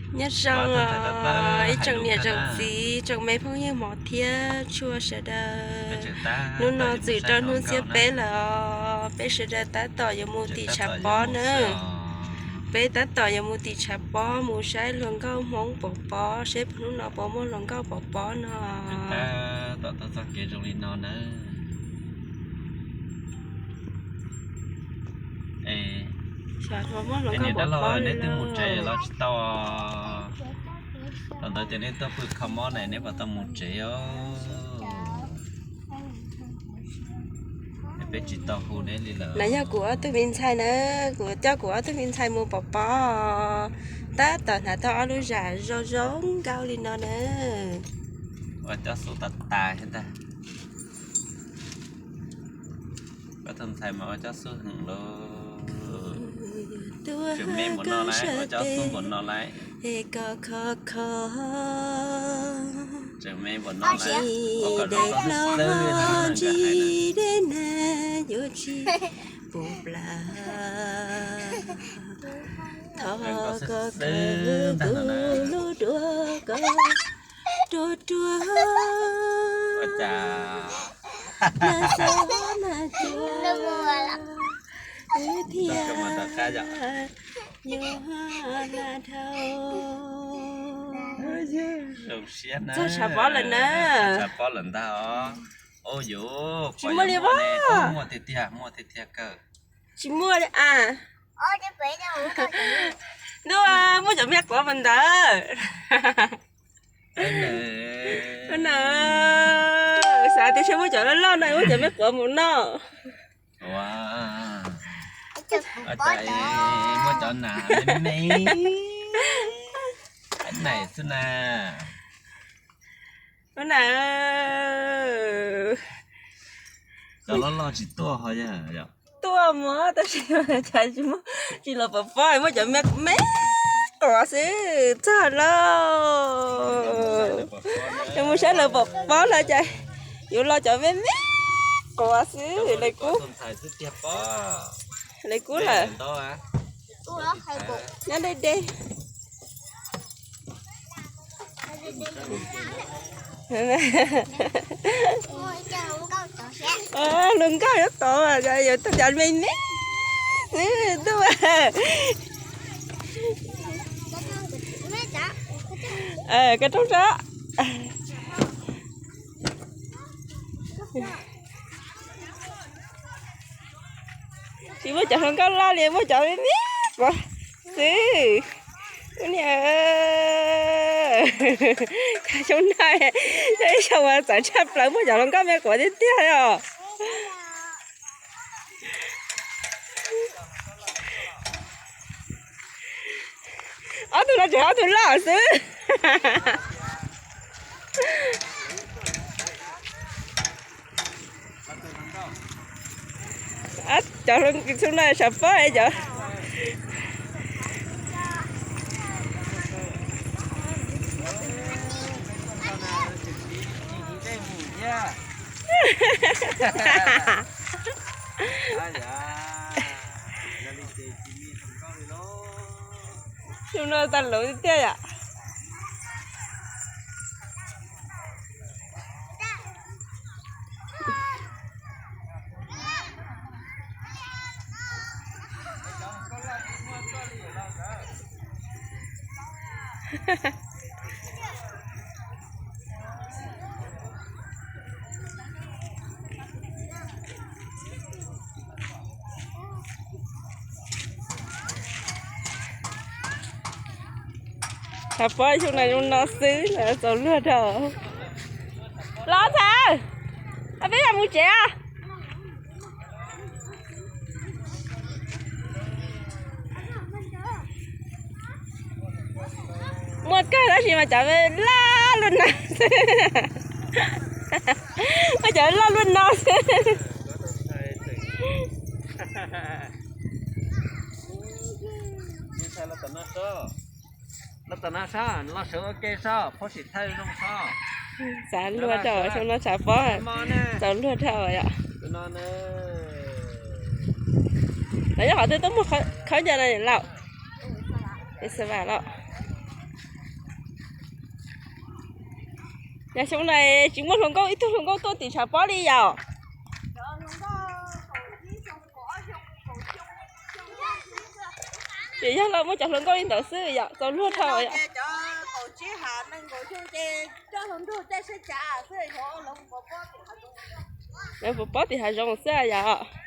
Nyob zoo os ib tsoom niam tsoom txiv, tsoom me phooj ywg hmov thiab tshua sawv daws. Hnub no txwm rau hnub xiab peb lawm os, peb sawv daws tab tom yuav mus tim tshav pob na. Peb tab tom yuav mus tim tshav pob mus saib hluas nkauj Hmoob pov pob, seb hnub no puas muaj hluas nkauj pov pob no. Tom tuaj txoj kev zoo li no na. Niam dab laug, neb twb mus tsev los tsis tau? Thaum ntawd ces neb tuaj pw kho mob ne, neb puas tau mus tsev os? Peb tsis tau hu neb li lawm. No yog kuv ob tug me ntxhais na, kuv coj kuv ob tug me ntxhais mus pov pob, tab tom hnav tau ob lub zam zoo zoo nkauj li no na. Ua cov xub tas tas thiab ntag. Koj tus ntxhais mas ua cov xub heev lauj. Tseem me npaum no lawm, ua cov xub npaum no lawm. Tseem me npaum no lawm, ua kom zoo nkauj xwb xwb na. Zoo nkauj xwb xwb ntag no na. Ua cas zoo siab na. Txog tshav pob lawm na. Txog tshav pob lawm ntag os. Ua yuav tsis muaj li ne, muaj tiag tiag, muaj tiag tiag kawg. Tsis muaj li a. Ntuj, muaj cov me quav mus ntawd. Na, xav tias seb muaj cov loj loj no, muaj cov me quav mus noj. Muaj cov nas me me, nas xwb na. Ua na, cov loj loj tsis tuaj ho yog? Tuaj mas tab sis cas tsis los pov pob, muaj cov me me quav xwb. Txog lauj, mus saib lawv pov pob no cas yuav los cov me me quav xwb. Lawv kub, lawv kub lawm. Nyob deb deb. Hluas nkauj nyob tod, yuav tau cov me me xwb ntuj. Koj rooj tso. Tsis muaj cov hluas nkauj loj li, muaj cov me me quav xwb. Ub niam, cas xyoo no, xyoo no txawv tshaj plaws, muaj cov hluas nkauj me quav tiag tiag os. Ob tug no tseem ob tug loj xwb. Cov hluas nkauj no tshav pob cov. Xyoo no tag luv tiag yom. Tshav pob xyoo no zoo no xwb, txaus luag dhau. Los ntxhais, peb mam mus tsev os. Muaj kawg tab sis mas cov loj luaj no xwb. Muaj cov loj luaj no xwb. Los tom no sob, los sawv ua ke sob, phob sim thawj zoo sob. Txaus luag dhau, xyoo no tshav pob txaus luag dhau yom. Lawv nyob qhov twg tuaj muag khaub ncaws no lauj? Xav vam lauj. Yog xyoo na tsis muaj hluas nkauj ib tug hluas nkauj tuaj tim tshav pob li yom? Ces yog los muaj cov hluas nkauj li ntawd xwb yom, txaus luag dhau yom. Lawv puas pob tim hav zoov xwb yom?